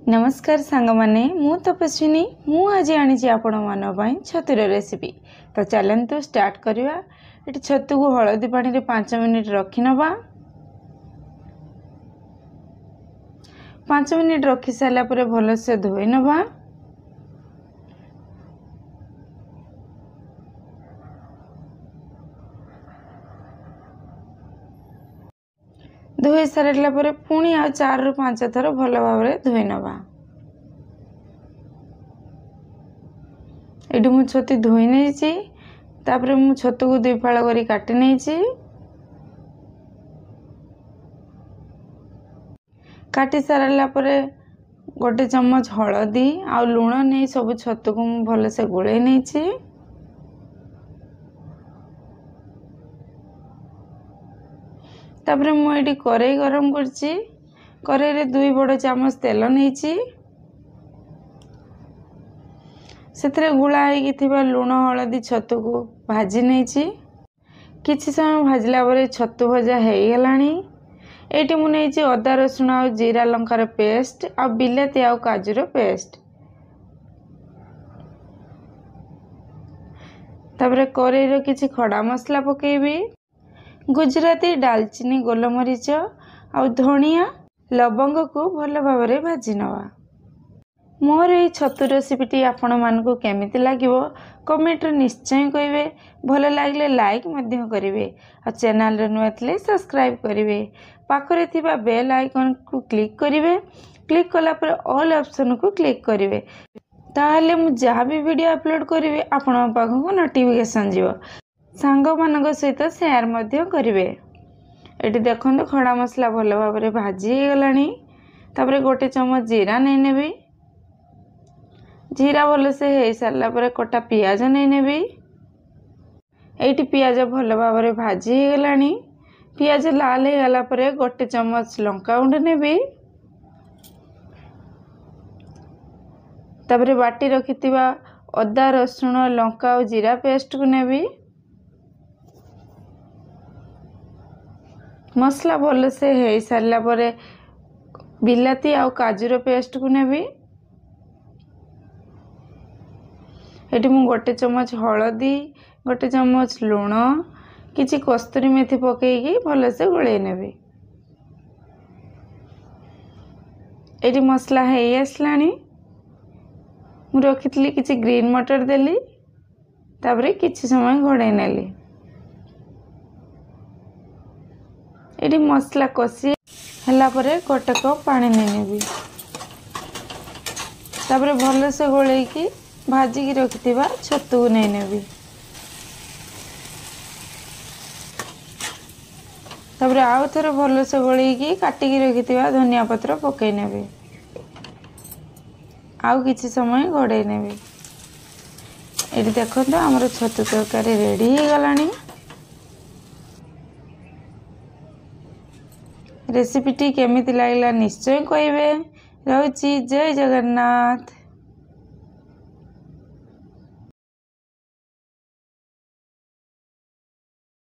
ନମସ୍କାର ସାଙ୍ଗମାନେ, ମୁଁ ତପସ୍ୱିନୀ। ମୁଁ ଆଜି ଆଣିଛି ଆପଣମାନଙ୍କ ପାଇଁ ଛତୁର ରେସିପି। ତ ଚାଲନ୍ତୁ ଷ୍ଟାର୍ଟ କରିବା। ଏଠି ଛତୁକୁ ହଳଦୀ ପାଣିରେ 5 ମିନିଟ୍ ରଖିନେବା। 5 ମିନିଟ୍ ରଖି ସାରିଲା ପରେ ଭଲସେ ଧୋଇ ନେବା। ଧୋଇ ସାରିଲା ପରେ ପୁଣି ଆଉ 4ରୁ 5 ଥର ଭଲ ଭାବରେ ଧୋଇ ନେବା। ଏଠି ମୁଁ ଛତୁ ଧୋଇ ନେଇଛି। ତାପରେ ମୁଁ ଛତୁକୁ 2 ଫାଳ କରି କାଟି ନେଇଛି। କାଟି ସାରିଲା ପରେ 1 ଚାମଚ ହଳଦୀ ଆଉ ଲୁଣ ନେଇ ସବୁ ଛତୁକୁ ମୁଁ ଭଲସେ ଗୋଳେଇ ନେଇଛି। ତାପରେ ମୁଁ ଏଠି କରେଇ ଗରମ କରିଛି। କରେଇରେ 2 ବଡ଼ ଚାମଚ ତେଲ ନେଇଛି। ସେଥିରେ ଗୁଳା ହେଇକି ଥିବା ଲୁଣ ହଳଦୀ ଛତୁକୁ ଭାଜି ନେଇଛି। କିଛି ସମୟ ଭାଜିଲା ପରେ ଛତୁ ଭଜା ହେଇଗଲାଣି। ଏଇଠି ମୁଁ ନେଇଛି ଅଦା ରସୁଣ ଆଉ ଜିରା ଲଙ୍କାର ପେଷ୍ଟ ଆଉ ବିଲାତି ଆଉ କାଜୁର ପେଷ୍ଟ। ତାପରେ କରେଇର କିଛି ଖଡ଼ା ମସଲା ପକାଇବି। ଗୁଜୁରାତି, ଡାଲଚିନି, ଗୋଲମରିଚ ଆଉ ଧଣିଆ, ଲବଙ୍ଗକୁ ଭଲ ଭାବରେ ଭାଜି ନେବା। ମୋର ଏଇ ଛତୁ ରେସିପିଟି ଆପଣମାନଙ୍କୁ କେମିତି ଲାଗିବ କମେଣ୍ଟରେ ନିଶ୍ଚୟ କହିବେ। ଭଲ ଲାଗିଲେ ଲାଇକ୍ ମଧ୍ୟ କରିବେ ଆଉ ଚ୍ୟାନେଲରେ ନୂଆ ଥିଲେ ସବସ୍କ୍ରାଇବ୍ କରିବେ। ପାଖରେ ଥିବା ବେଲ୍ ଆଇକନ୍କୁ କ୍ଲିକ୍ କରିବେ। କ୍ଲିକ୍ କଲା ପରେ ଅଲ୍ ଅପସନ୍କୁ କ୍ଲିକ୍ କରିବେ, ତାହେଲେ ମୁଁ ଯାହା ବି ଭିଡ଼ିଓ ଅପଲୋଡ଼ କରିବି ଆପଣଙ୍କ ପାଖକୁ ନୋଟିଫିକେସନ୍ ଯିବ। ସାଙ୍ଗମାନଙ୍କ ସହିତ ସେୟାର ମଧ୍ୟ କରିବେ। ଏଠି ଦେଖନ୍ତୁ ଖଡ଼ା ମସଲା ଭଲ ଭାବରେ ଭାଜି ହେଇଗଲାଣି। ତାପରେ 1 ଚାମଚ ଜିରା ନେଇନେବି। ଜିରା ଭଲସେ ହେଇସାରିଲା ପରେ କଟା ପିଆଜ ନେଇନେବି। ଏଇଠି ପିଆଜ ଭଲ ଭାବରେ ଭାଜି ହେଇଗଲାଣି। ପିଆଜ ଲାଲ ହେଇଗଲା ପରେ 1 ଚାମଚ ଲଙ୍କାଗୁଣ୍ଡ ନେବି। ତାପରେ ବାଟି ରଖିଥିବା ଅଦା ରସୁଣ ଲଙ୍କା ଆଉ ଜିରା ପେଷ୍ଟକୁ ନେବି। ମସଲା ଭଲସେ ହେଇସାରିଲା ପରେ ବିଲାତି ଆଉ କାଜୁର ପେଷ୍ଟକୁ ନେବି। ଏଠି ମୁଁ 1 ଚାମଚ ହଳଦୀ, 1 ଚାମଚ ଲୁଣ, କିଛି କସ୍ତୁରୀ ମେଥି ପକାଇକି ଭଲସେ ଗୋଳେଇ ନେବି। ଏଠି ମସଲା ହେଇ ଆସିଲାଣି। ମୁଁ ରଖିଥିଲି କିଛି ଗ୍ରୀନ୍ ମଟର ଦେଲି। ତାପରେ କିଛି ସମୟ ଘୋଡ଼େଇ ନେଲି। ଏଠି ମସଲା କଷି ହେଲା ପରେ 1 କପ୍ ପାଣି ନେଇନେବି। ତାପରେ ଭଲସେ ଗୋଳେଇକି ଭାଜିକି ରଖିଥିବା ଛତୁକୁ ନେଇନେବି। ତାପରେ ଆଉ ଥରେ ଭଲସେ ଗୋଳେଇକି କାଟିକି ରଖିଥିବା ଧନିଆ ପତ୍ର ପକାଇ ନେବି। ଆଉ କିଛି ସମୟ ଘୋଡ଼େଇ ନେବି। ଏଠି ଦେଖନ୍ତୁ ଆମର ଛତୁ ତରକାରୀ ରେଡ଼ି ହେଇଗଲାଣି। ରେସିପିଟି କେମିତି ଲାଗିଲା ନିଶ୍ଚୟ କହିବେ। ରହୁଛି, ଜୟ ଜଗନ୍ନାଥ।